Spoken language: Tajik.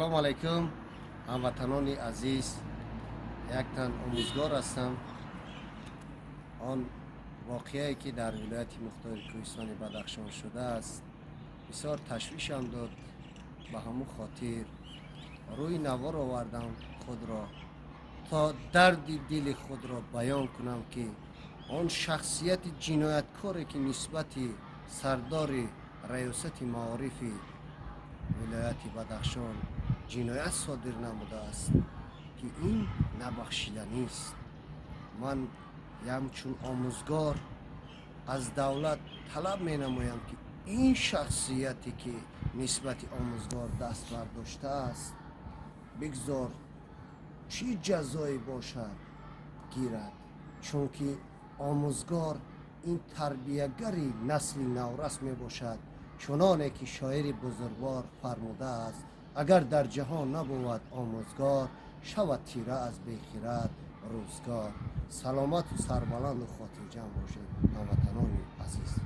Ассалому алайкум, ҳамватанони азиз. Яктан омӯзгор ҳастам. Он воқеае, ки дар вилояти мухтори кӯҳистони Бадахшон шудааст, бисёр ташвишам дод. Ба ҳамун хотир рӯи навор овардам худро, то дарди дили худро баён кунам, ки он шахсияти ҷинояткоре, ки нисбати сардори раёсати маорифи вилояти Бадахшон ҷиноят содир намудааст, ки ин набахшиданист. Ман ҳамчун омӯзгор аз давлат талаб менамоям, ки ин шахсияте, ки нисбати омӯзгор даст бардоштааст, бигзор чӣ ҷазое бошад, гирад, чунки омӯзгор ин тарбиягари насли наврас мебошад. Чуноне ки шоири бузургвор фармудааст: «Агар дар ҷаҳон набувад омӯзгор, шавад тира аз бехирад рӯзгор». Саломату сарбаланду хотирҷамъ бошед, ҳамватанони азиз.